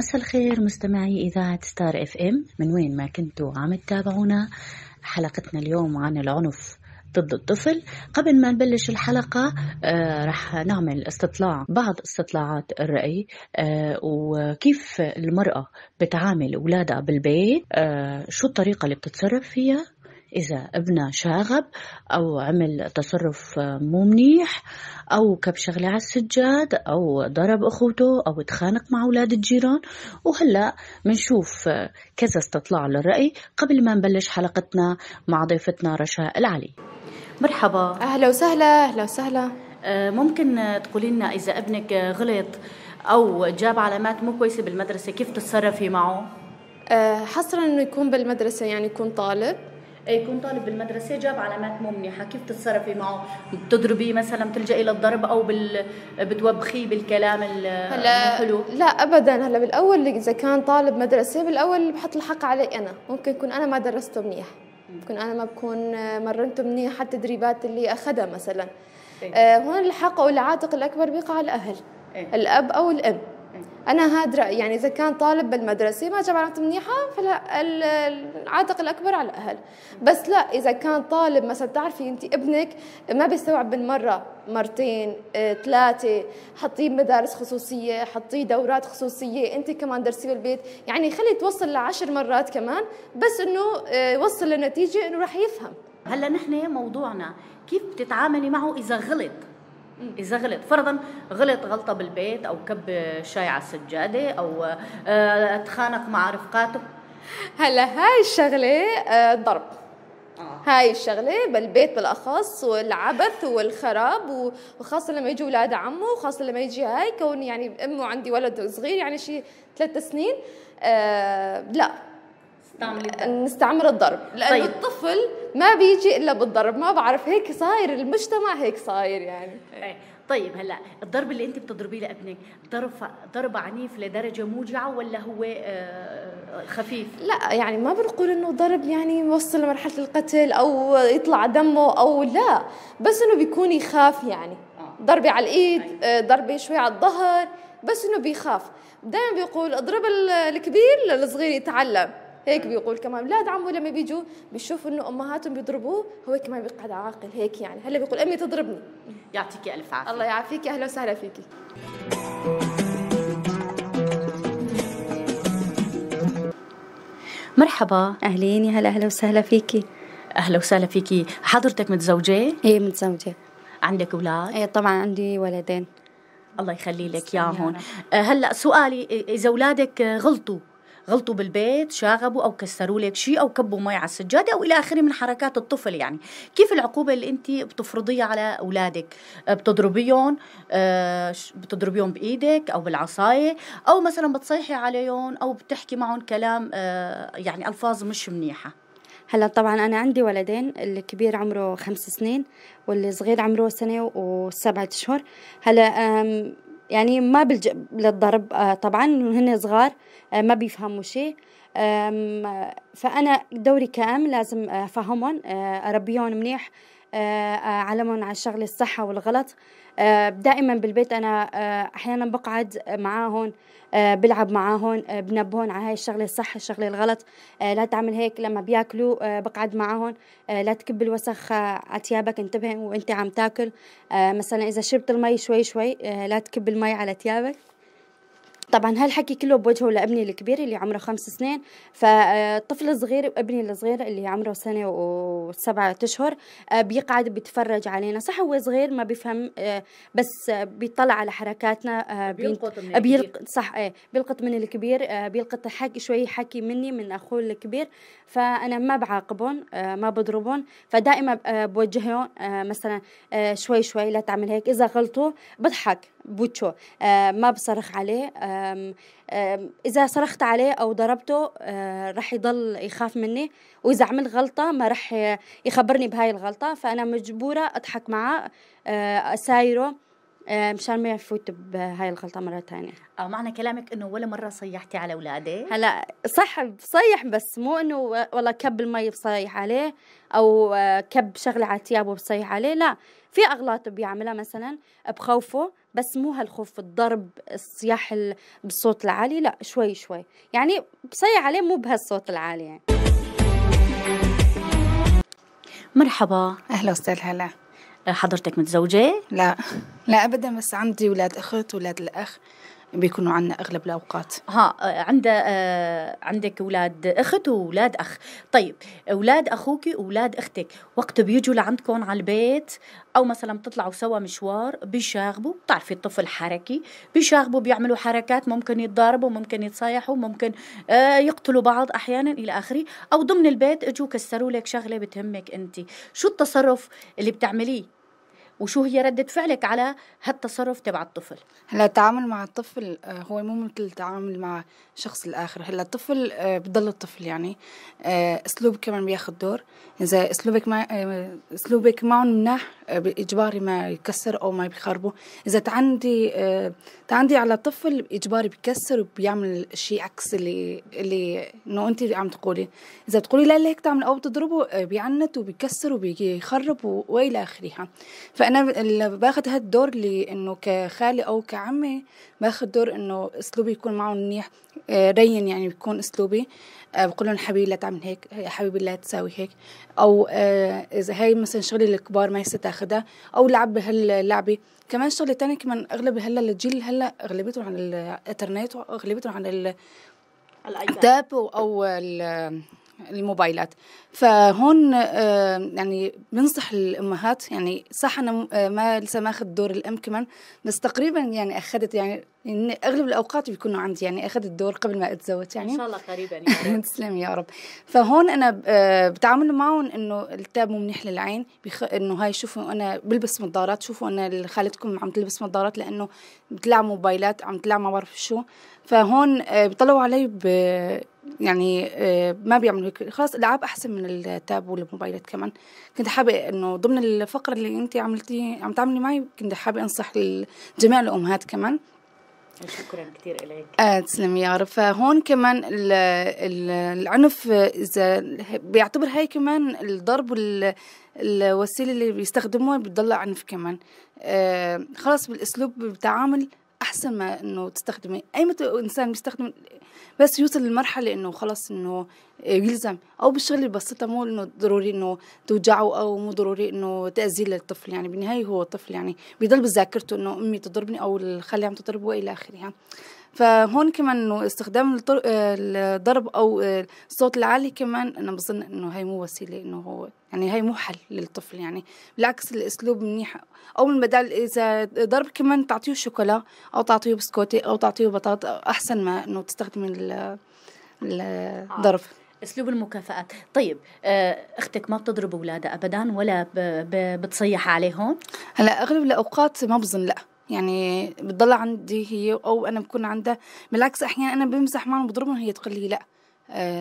مساء الخير مستمعي إذاعة ستار FM من وين ما كنتوا عم تتابعونا. حلقتنا اليوم عن العنف ضد الطفل. قبل ما نبلش الحلقة رح نعمل استطلاع، بعض استطلاعات الرأي، وكيف المرأة بتعامل أولادها بالبيت، شو الطريقة اللي بتتصرف فيها إذا ابنها شاغب أو عمل تصرف مو منيح أو كب شغلة على السجاد أو ضرب أخوته أو تخانق مع أولاد الجيران. وهلأ منشوف كذا استطلاع للرأي قبل ما نبلش حلقتنا مع ضيفتنا رشا العلي. مرحبا. أهلا وسهلا. أهلا وسهلا. ممكن تقولي لنا إذا ابنك غلط أو جاب علامات مو كويسة بالمدرسة كيف تتصرفي معه؟ حصرا إنه يكون بالمدرسة، يعني يكون طالب. يكون طالب بالمدرسة جاب علامات مو منيحة، كيف تتصرفي معه؟ بتضربيه مثلا، بتلجئي للضرب أو بتوبخيه بالكلام الحلو؟ لا أبدا. هلا بالأول إذا كان طالب مدرسة بالأول بحط الحق علي أنا، ممكن يكون أنا ما درسته منيح، ممكن أنا ما بكون مرنته منيح حتى التدريبات اللي أخذها مثلا. هون الحق أو العاتق الأكبر بيقع على الأهل، الأب أو الأم. أنا هاد رأيي، يعني إذا كان طالب بالمدرسة ما جاب علامات منيحة فالعاتق الأكبر على الأهل. بس لا، إذا كان طالب مثلا بتعرفي أنت ابنك ما بيستوعب بالمرة، مرتين، ثلاثة، حطيه بمدارس خصوصية، حطيه دورات خصوصية، أنت كمان درسيه بالبيت، يعني خلي توصل ل10 مرات كمان، بس إنه يوصل لنتيجة إنه راح يفهم. هلا نحن موضوعنا كيف بتتعاملي معه إذا غلط. إذا غلط، فرضاً غلط غلطة بالبيت أو كب شاي على السجادة أو تخانق مع رفقاته. هلا هاي الشغلة ضرب. هاي الشغلة بالبيت بالأخص، والعبث والخراب، وخاصة لما يجوا أولاد عمه، وخاصة لما يجي هاي كون يعني أمه عندي ولد صغير يعني شي 3 سنين، لا نستعمل الضرب، لأنه طيب. الطفل ما بيجي إلا بالضرب، ما بعرف هيك صاير المجتمع، هيك صاير يعني. طيب هلا الضرب اللي أنت بتضربيه لابنك ضرب عنيف لدرجة موجعة ولا هو خفيف؟ لا يعني ما بنقول إنه ضرب يعني يوصل لمرحلة القتل أو يطلع دمه أو لا، بس إنه بيكون يخاف يعني. ضربة على الإيد، ضربة شوي على الظهر، بس إنه بيخاف. دائما بيقول اضرب الكبير للصغير يتعلم، هيك بيقول. كمان اولاد عمه لما بيجوا بيشوفوا انه امهاتهم بيضربوه، هو كمان بيقعد عاقل هيك يعني. هلا بيقول امي تضربني. يعطيكي الف عافية. الله يعافيكي، اهلا وسهلا فيكي. مرحبا. اهلين، يا هلا، اهلا وسهلا فيكي. اهلا وسهلا فيكي. حضرتك متزوجة؟ ايه متزوجة. عندك اولاد؟ ايه طبعا عندي ولدين. الله يخلي لك اياهم. هلا سؤالي، اذا اولادك غلطوا بالبيت، شاغبوا أو كسروا لك شيء أو كبوا مي على السجادة أو إلى آخره من حركات الطفل، يعني كيف العقوبة اللي أنت بتفرضيها على أولادك؟ بتضربيهم، بتضربيهم بإيدك أو بالعصاية، أو مثلا بتصيحي عليهم أو بتحكي معهم كلام يعني ألفاظ مش منيحة؟ هلا طبعا أنا عندي ولدين، الكبير عمره 5 سنين والصغير عمره 1 سنة و7 أشهر. هلا يعني ما بلجأ للضرب، طبعا هن صغار، ما بيفهموا شيء، فأنا دوري كأم لازم أفهمهم، أربيهم منيح، أعلمهم على الشغلة الصح والغلط. دائما بالبيت أنا أحيانا بقعد معاهم، بلعب معاهم، بنبههم على هاي الشغلة الصح الشغلة الغلط، لا تعمل هيك. لما بياكلوا بقعد معاهم، لا تكب الوسخ على ثيابك، انتبه وانت عم تاكل. مثلا إذا شربت المي شوي شوي، لا تكب المي على ثيابك. طبعا هالحكي كله بوجهه لابني الكبير اللي عمره 5 سنين، فالطفل الصغير ابني الصغير اللي عمره 1 سنة و7 اشهر بيقعد بيتفرج علينا. صح هو صغير ما بيفهم، بس بيطلع على حركاتنا، بيلقط من الكبير. صح، ايه بيلقط من الكبير، بيلقط حكي شوي، حكي مني من اخوه الكبير. فانا ما بعاقبهم، ما بضربهم، فدائما بوجههم مثلا شوي شوي لا تعمل هيك. اذا غلطوا بضحك بوجهه، ما بصرخ عليه. آم آم إذا صرخت عليه أو ضربته رح يضل يخاف مني، وإذا عمل غلطة ما رح يخبرني بهاي الغلطة، فأنا مجبورة أضحك معه، أسايره، مشان ما يفوت بهاي الغلطة مرة تانية. معنى كلامك إنه ولا مرة صيحتي على أولادك؟ هلا صح بصيح، بس مو إنه والله كب المي بصيح عليه أو كب شغلة على ثيابه بصيح عليه، لا، في أغلاط بيعملها مثلا بخوفه، بس مو هالخوف الضرب، الصياح بالصوت العالي، لا شوي شوي، يعني بصيح عليه مو بهالصوت العالي يعني. مرحبا. أهلا وسهلا. حضرتك متزوجة؟ لا لا أبدا، بس عندي أولاد أخت وأولاد الأخ بيكونوا عنا أغلب الأوقات. ها، عندك أولاد أخت وأولاد أخ. طيب أولاد أخوك وأولاد أختك وقت بيجوا لعندكم على البيت أو مثلا بتطلعوا سوا مشوار بيشاغبوا، بتعرفي الطفل حركي، بيشاغبوا، بيعملوا حركات، ممكن يتضاربوا، ممكن يتصايحوا، ممكن يقتلوا بعض أحيانا إلى آخره، أو ضمن البيت اجوا كسروا لك شغلة بتهمك أنت. شو التصرف اللي بتعمليه وشو هي ردة فعلك على هالتصرف تبع الطفل؟ هلا التعامل مع الطفل هو مو مثل التعامل مع الشخص الآخر. هلا الطفل بضل الطفل، يعني أسلوب كمان بياخذ دور. إذا أسلوبك مع أسلوبك معه مناح إجباري ما يكسر أو ما بيخربه. إذا تعندي على الطفل إجباري بيكسر وبيعمل شيء عكس اللي إنه أنت عم تقولي. إذا تقولي لا ليه هيك تعمل أو بتضربه بيعنت وبيكسر وبيخرب وإلى آخرها. فأنا باخذ هالدور اللي إنه كخالي أو كعمي باخذ دور إنه أسلوبي يكون معه منيح، رين يعني بيكون أسلوبي. بقول لهم حبيبي لا تعمل هيك، حبيبي لا تساوي هيك، أو إذا هاي مثلا شغلة الكبار ما يصير تاخذها، أو لعب بهاللعبة. كمان شغلة تانية كمان أغلب هلا الجيل هلا أغلبيتهم على الإنترنت وأغلبيتهم على التاب أو الموبايلات. فهون يعني بنصح الأمهات، يعني صح أنا ما لسه ما أخذت دور الأم كمان، بس تقريبا يعني أخذت، يعني أغلب الأوقات بيكونوا عندي، يعني أخذت الدور قبل ما أتزوج يعني. إن شاء الله قريبا يا رب. تسلم يا رب. فهون أنا بتعامل معهم إنه التاب مو منيح للعين، إنه هاي شوفوا أنا بلبس نظارات، شوفوا أنا خالتكم عم تلبس نظارات لأنه بتلعب موبايلات، عم تلعب ما بعرف شو. فهون بيطلعوا علي يعني ما بيعملوا هيك، خلاص الألعاب أحسن من التاب والموبايلات. كمان كنت حابة إنه ضمن الفقرة اللي أنت عم تعملي معي كنت حابة أنصح جميع الأمهات كمان. شكرا كثير لك. تسلمي يا رب. فهون كمان العنف إذا بيعتبر هاي كمان الضرب الوسيلة اللي بيستخدموها بتضل عنف كمان. خلاص بالأسلوب بالتعامل أحسن ما إنه تستخدمي أي متى إنسان بيستخدم، بس يوصل للمرحلة إنه خلص إنه يلزم، أو بالشغل البسيطة، مو إنه ضروري إنه توجعه أو مو ضروري إنه تأذيه للطفل. يعني بالنهاية هو طفل، يعني بيضل بذاكرته إنه أمي تضربني أو الخالة عم تضربه وإلى آخره. فهون كمان إنه استخدام الضرب أو الصوت العالي كمان أنا بظن إنه هاي مو وسيلة، إنه هو يعني هاي مو حل للطفل، يعني بالعكس الأسلوب منيح. أو من بدل إذا ضرب كمان تعطيه شوكولا أو تعطيه بسكوتي أو تعطيه بطاطا، أحسن ما إنه تستخدمي الضرب. أسلوب المكافآت. طيب أختك ما بتضرب أولادها أبدا ولا بتصيح عليهم؟ هلا أغلب الأوقات ما بظن، لا يعني بتضل عندي هي أو أنا بكون عندها. بالعكس أحيانا أنا بمزح معهم بضربهم، هي تقول لي لا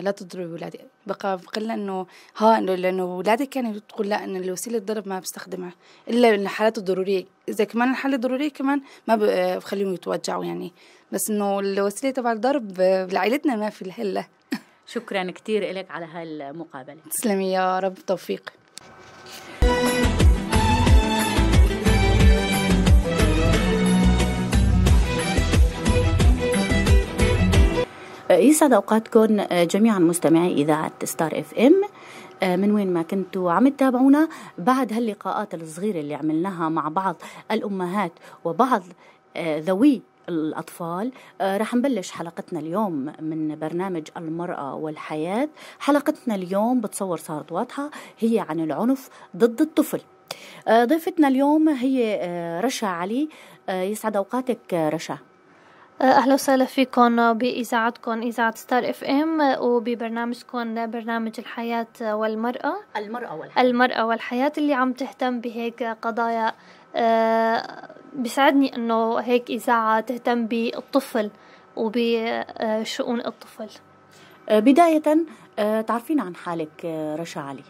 لا تضربي أولادي. بقى بقول لها إنه ها لأنه أولادي كانت تقول لا إن الوسيلة الضرب ما بستخدمها إلا الحالات الضرورية. إذا كمان الحالة الضرورية كمان ما بخليهم يتوجعوا يعني، بس إنه الوسيلة تبع الضرب لعائلتنا ما في الهلة. شكرا كثير لك على هالمقابلة. تسلمي يا رب، توفيق. يسعد أوقاتكم جميعا مستمعي إذاعة ستار اف ام من وين ما كنتوا عم تتابعونا. بعد هاللقاءات الصغيرة اللي عملناها مع بعض الأمهات وبعض ذوي الأطفال، رح نبلش حلقتنا اليوم من برنامج المرأة والحياة. حلقتنا اليوم بتصور صارت واضحة، هي عن العنف ضد الطفل. ضيفتنا اليوم هي رشا علي. يسعد أوقاتك رشا. أهلا وسهلا فيكم بإذاعتكم إذاعة ستار اف ام وببرنامجكم برنامج الحياة والمرأة. المرأة والحياة. المرأة والحياة اللي عم تهتم بهيك قضايا. بيسعدني إنه هيك إذاعة تهتم بالطفل وبشؤون الطفل. بداية تعرفين عن حالك رشا علي.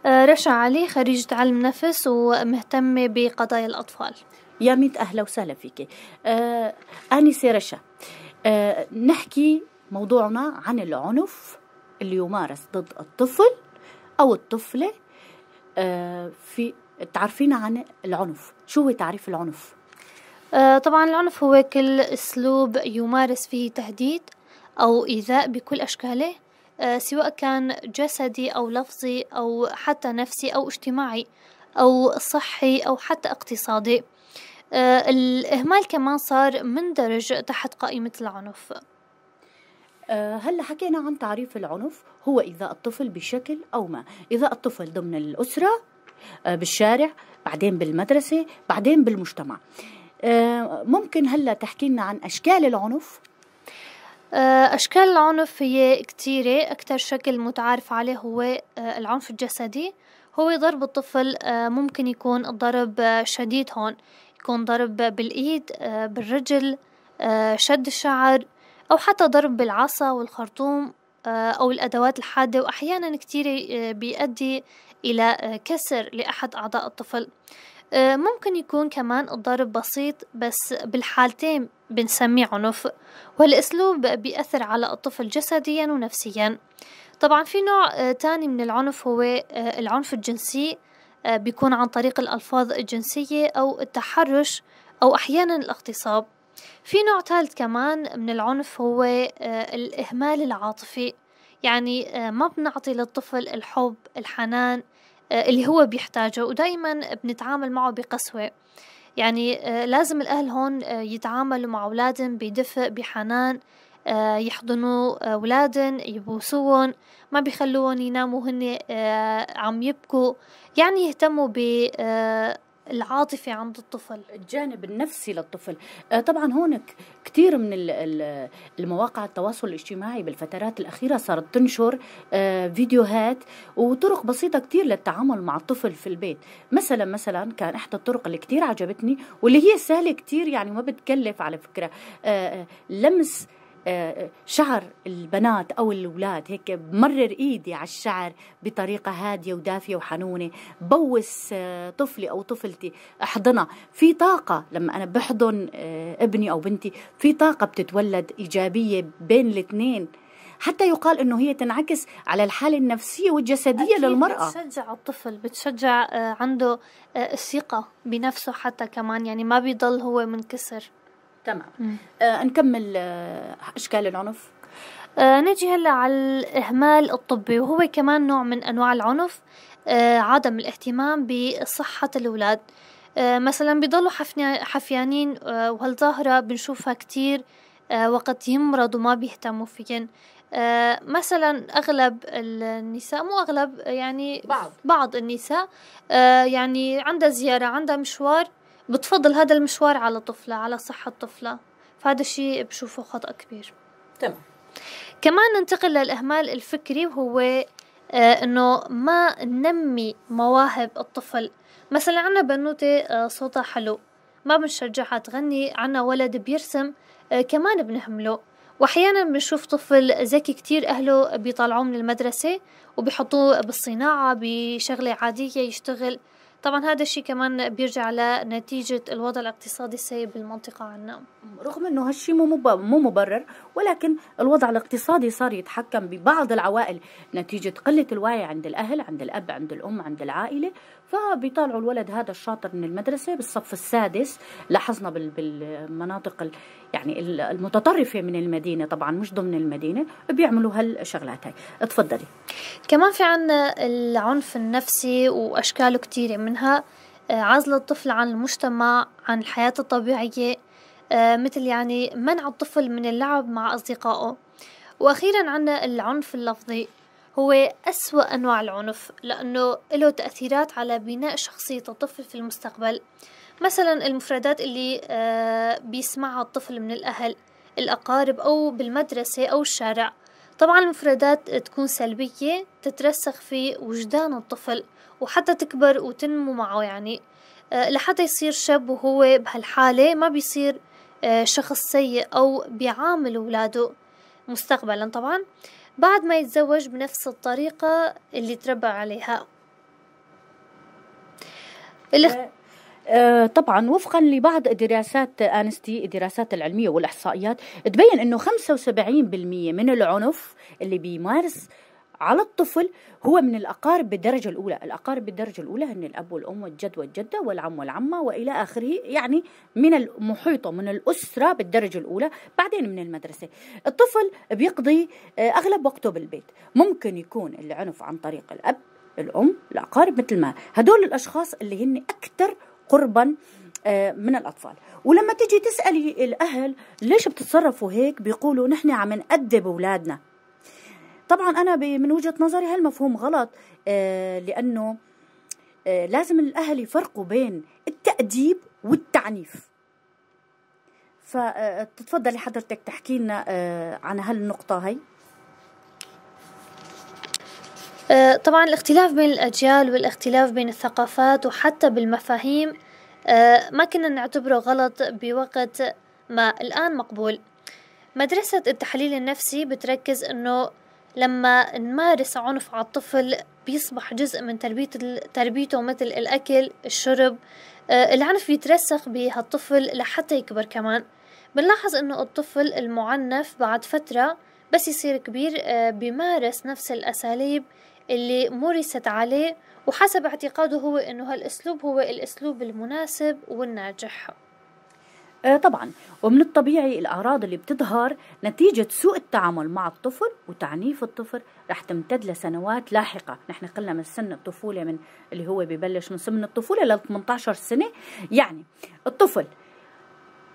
رشا علي خريجة علم نفس ومهتمة بقضايا الأطفال. يا ميت أهلا وسهلا فيك. آنسة رشا، نحكي موضوعنا عن العنف اللي يمارس ضد الطفل أو الطفلة. في تعرفينا عن العنف، شو هو تعريف العنف؟ طبعا العنف هو كل أسلوب يمارس فيه تهديد أو إيذاء بكل أشكاله، سواء كان جسدي أو لفظي أو حتى نفسي أو اجتماعي أو صحي أو حتى اقتصادي. الإهمال كمان صار مندرج تحت قائمة العنف. هلا حكينا عن تعريف العنف، هو إيذاء الطفل بشكل أو ما، إيذاء الطفل ضمن الأسرة، بالشارع، بعدين بالمدرسة، بعدين بالمجتمع. ممكن هلا تحكي لنا عن أشكال العنف؟ أشكال العنف هي كتيرة. أكتر شكل متعارف عليه هو العنف الجسدي، هو ضرب الطفل. ممكن يكون الضرب شديد، هون يكون ضرب بالإيد، بالرجل، شد الشعر، أو حتى ضرب بالعصا والخرطوم أو الأدوات الحادة، وأحيانا كتير بيؤدي إلى كسر لأحد أعضاء الطفل. ممكن يكون كمان الضرب بسيط، بس بالحالتين بنسميه عنف، والأسلوب بيأثر على الطفل جسديا ونفسيا. طبعا في نوع تاني من العنف هو العنف الجنسي، بيكون عن طريق الألفاظ الجنسية أو التحرش أو أحيانا الاغتصاب. في نوع ثالث كمان من العنف هو الإهمال العاطفي، يعني ما بنعطي للطفل الحب، الحنان اللي هو بيحتاجه، ودايما بنتعامل معه بقسوة. يعني لازم الأهل هون يتعاملوا مع أولادهم بدفء، بحنان، يحضنوا أولادهم، يبوسوهم، ما بيخلوهم يناموا هن عم يبكوا، يعني يهتموا بالعاطفة عند الطفل، الجانب النفسي للطفل. طبعا هون كثير من المواقع التواصل الاجتماعي بالفترات الأخيرة صارت تنشر فيديوهات وطرق بسيطة كثير للتعامل مع الطفل في البيت. مثلا كان إحدى الطرق اللي كثير عجبتني واللي هي سهلة كثير، يعني ما بتكلف على فكرة، لمس شعر البنات أو الأولاد، هيك بمرر إيدي على الشعر بطريقة هادية ودافية وحنونة، بوس طفلي أو طفلتي، أحضنها. في طاقة لما أنا بحضن ابني أو بنتي، في طاقة بتتولد إيجابية بين الاثنين، حتى يقال أنه هي تنعكس على الحالة النفسية والجسدية للمرأة. بتشجع الطفل، بتشجع عنده الثقة بنفسه حتى كمان، يعني ما بيضل هو منكسر. تمام. نكمل أشكال العنف. نجي هلا على الإهمال الطبي، وهو كمان نوع من أنواع العنف، عدم الاهتمام بصحة الأولاد. مثلا بيضلوا حفيانين، وهالظاهرة بنشوفها كتير وقت يمرضوا ما بيهتموا فيهن. مثلا أغلب النساء، مو أغلب يعني بعض النساء يعني عندها زيارة، عندها مشوار، بتفضل هذا المشوار على طفلة، على صحة طفلة، فهذا الشيء بشوفه خطأ كبير. تمام. كمان ننتقل للإهمال الفكري، وهو إنه ما ننمي مواهب الطفل. مثلا عنا بنوتة صوتها حلو، ما بنشجعها تغني، عنا ولد بيرسم كمان بنهمله. وأحيانا بنشوف طفل ذكي كتير أهله بيطلعوه من المدرسة وبيحطوه بالصناعة بشغلة عادية يشتغل. طبعا هذا الشيء كمان بيرجع لنتيجة الوضع الاقتصادي السيء بالمنطقة عنا، رغم انه هالشيء مو مبرر، ولكن الوضع الاقتصادي صار يتحكم ببعض العوائل نتيجة قلة الوعي عند الأهل، عند الأب، عند الأم، عند العائلة، فبيطالعوا الولد هذا الشاطر من المدرسة بالصف السادس. لاحظنا بالمناطق يعني المتطرفة من المدينة، طبعا مش ضمن المدينة، بيعملوا هالشغلات هاي. اتفضلي. كمان في عنا العنف النفسي وأشكاله كتيرة، منها عزل الطفل عن المجتمع، عن الحياة الطبيعية، مثل يعني منع الطفل من اللعب مع أصدقائه. وأخيرا عنا العنف اللفظي، هو أسوأ أنواع العنف لأنه له تأثيرات على بناء شخصية الطفل في المستقبل. مثلا المفردات اللي بيسمعها الطفل من الأهل، الأقارب، أو بالمدرسة أو الشارع. طبعا المفردات تكون سلبية، تترسخ في وجدان الطفل وحتى تكبر وتنمو معه، يعني لحتى يصير شاب وهو بهالحالة ما بيصير شخص سيء أو بيعامل أولاده مستقبلا طبعا بعد ما يتزوج بنفس الطريقة اللي تربى عليها. طبعا وفقا لبعض دراسات انستي، الدراسات العلمية والإحصائيات، تبين أنه 75% من العنف اللي بيمارس على الطفل هو من الأقارب بالدرجة الأولى. الأقارب بالدرجة الأولى هن الأب والأم والجد والجدة والعم والعمة وإلى آخره، يعني من المحيط من الأسرة بالدرجة الأولى، بعدين من المدرسة. الطفل بيقضي أغلب وقته بالبيت، ممكن يكون العنف عن طريق الأب، الأم، الأقارب، مثل ما هدول الأشخاص اللي هن أكثر قربا من الأطفال. ولما تيجي تسألي الأهل ليش بتتصرفوا هيك، بيقولوا نحن عم نأدب أولادنا. طبعا أنا من وجهة نظري هالمفهوم غلط، لأنه لازم الأهل يفرقوا بين التأديب والتعنيف. فتتفضلي حضرتك تحكي لنا عن هالنقطة هي. طبعا الاختلاف بين الأجيال والاختلاف بين الثقافات وحتى بالمفاهيم ما كنا نعتبره غلط بوقت ما، الآن مقبول. مدرسة التحليل النفسي بتركز أنه لما نمارس عنف على الطفل بيصبح جزء من تربيته، مثل الأكل، الشرب. العنف بيترسخ بهالطفل لحتى يكبر. كمان بنلاحظ أنه الطفل المعنف بعد فترة بس يصير كبير بيمارس نفس الأساليب اللي مورست عليه، وحسب اعتقاده هو أنه هالأسلوب هو الأسلوب المناسب والناجح. طبعا، ومن الطبيعي الأعراض اللي بتظهر نتيجة سوء التعامل مع الطفل وتعنيف الطفل رح تمتد لسنوات لاحقة. نحن قلنا من سن الطفولة، من اللي هو ببلش من سن الطفولة ل 18 سنة، يعني الطفل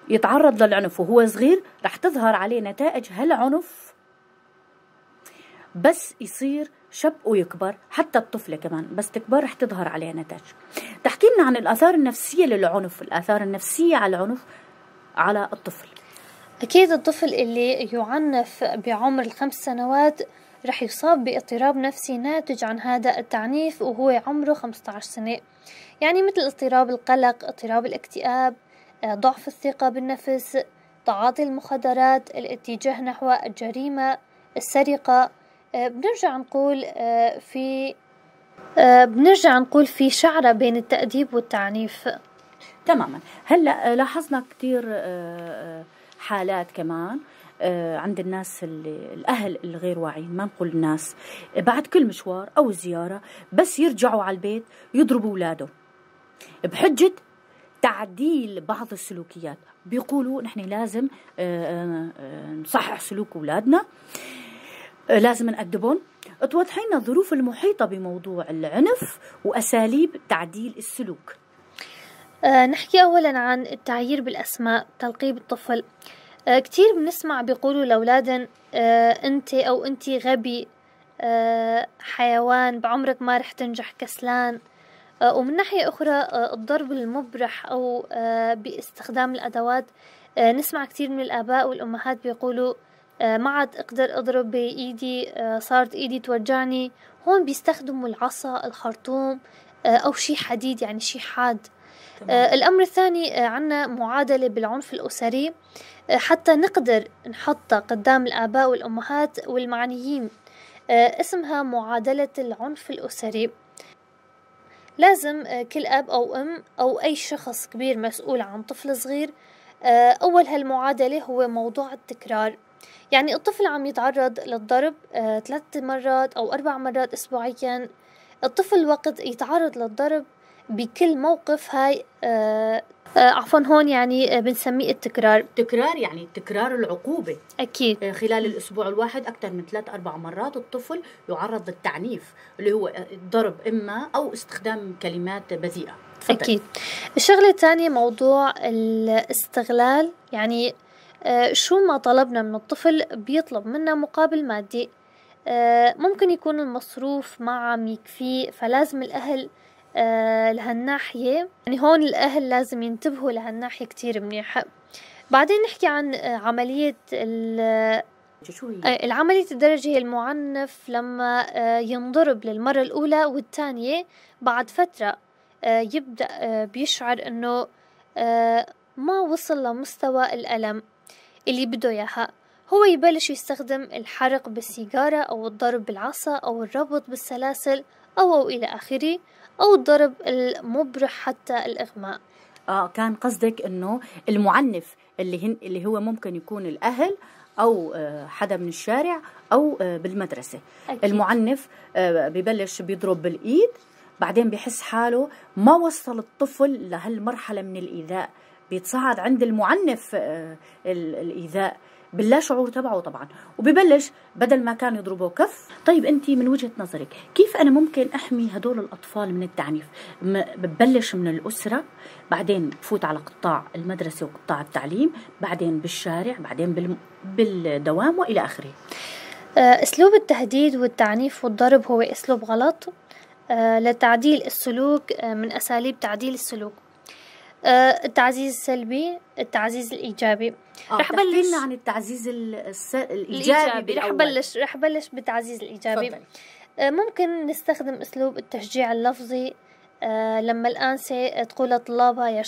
يتعرض للعنف وهو صغير رح تظهر عليه نتائج هالعنف بس يصير شاب ويكبر، حتى الطفلة كمان بس تكبر رح تظهر عليها نتائج. تحكي لنا عن الآثار النفسية للعنف، الآثار النفسية على العنف على الطفل. أكيد الطفل اللي يعنف بعمر 5 سنوات رح يصاب باضطراب نفسي ناتج عن هذا التعنيف وهو عمره 15 سنة، يعني مثل اضطراب القلق، اضطراب الاكتئاب، ضعف الثقة بالنفس، تعاطي المخدرات، الاتجاه نحو الجريمة، السرقة. بنرجع نقول في شعرة بين التأديب والتعنيف. تماما. هلا لاحظنا كثير حالات كمان عند الناس اللي الأهل الغير واعيين، ما نقول الناس، بعد كل مشوار أو زيارة بس يرجعوا على البيت يضربوا أولادهم بحجة تعديل بعض السلوكيات. بيقولوا نحن لازم نصحح سلوك أولادنا، لازم نأدبهم. توضحي لنا الظروف المحيطة بموضوع العنف وأساليب تعديل السلوك. نحكي أولا عن التعيير بالأسماء، تلقيب الطفل. كتير بنسمع بيقولوا لأولادن أنت أو أنت غبي، حيوان، بعمرك ما رح تنجح، كسلان. ومن ناحية أخرى الضرب المبرح أو باستخدام الأدوات. نسمع كتير من الآباء والأمهات بيقولوا ما عاد أقدر أضرب بإيدي، صارت إيدي توجعني. هون بيستخدموا العصا، الخرطوم، أو شي حديد، يعني شي حاد. الأمر الثاني عنا معادلة بالعنف الأسري، حتى نقدر نحطها قدام الآباء والأمهات والمعنيين، اسمها معادلة العنف الأسري. لازم كل أب أو أم أو أي شخص كبير مسؤول عن طفل صغير، أول هالمعادلة هو موضوع التكرار. يعني الطفل عم يتعرض للضرب 3 مرات أو 4 مرات أسبوعيا. الطفل وقت يتعرض للضرب بكل موقف هاي عفوا هون يعني بنسميه التكرار. تكرار يعني تكرار العقوبة. أكيد. خلال الأسبوع الواحد أكثر من 3-4 مرات الطفل يعرض للتعنيف اللي هو الضرب إما أو استخدام كلمات بذيئة. تفضل. أكيد. الشغلة الثانية موضوع الاستغلال، يعني شو ما طلبنا من الطفل بيطلب منا مقابل مادي. ممكن يكون المصروف ما عم يكفيه، فلازم الأهل لهالناحية، يعني هون الأهل لازم ينتبهوا لهالناحية كتير منيح. بعدين نحكي عن عملية شو هي؟ العملية الدرجة هي المعنف لما ينضرب للمرة الأولى والثانية، بعد فترة يبدأ بيشعر إنه ما وصل لمستوى الألم اللي بده إياها. هو يبلش يستخدم الحرق بالسيجارة أو الضرب بالعصا أو الربط بالسلاسل أو إلى آخره، أو الضرب المبرح حتى الإغماء. كان قصدك إنه المعنف اللي هو ممكن يكون الأهل أو حدا من الشارع أو بالمدرسة. أكيد. المعنف ببلش بيضرب بالإيد، بعدين بحس حاله ما وصل الطفل لهالمرحلة من الإيذاء، بيتصاعد عند المعنف الإيذاء باللا شعور تبعه طبعا، وببلش بدل ما كان يضربه كف. طيب أنت من وجهة نظرك كيف أنا ممكن أحمي هدول الأطفال من التعنيف؟ ببلش من الأسرة، بعدين بفوت على قطاع المدرسة وقطاع التعليم، بعدين بالشارع، بعدين بالدوام وإلى آخره. أسلوب التهديد والتعنيف والضرب هو أسلوب غلط لتعديل السلوك، من أساليب تعديل السلوك. التعزيز السلبي، التعزيز الإيجابي. رح بلش عن التعزيز الإيجابي. رح بلش بالتعزيز الإيجابي. فضل. ممكن نستخدم أسلوب التشجيع اللفظي، لما الآنسة تقول لطلابها يا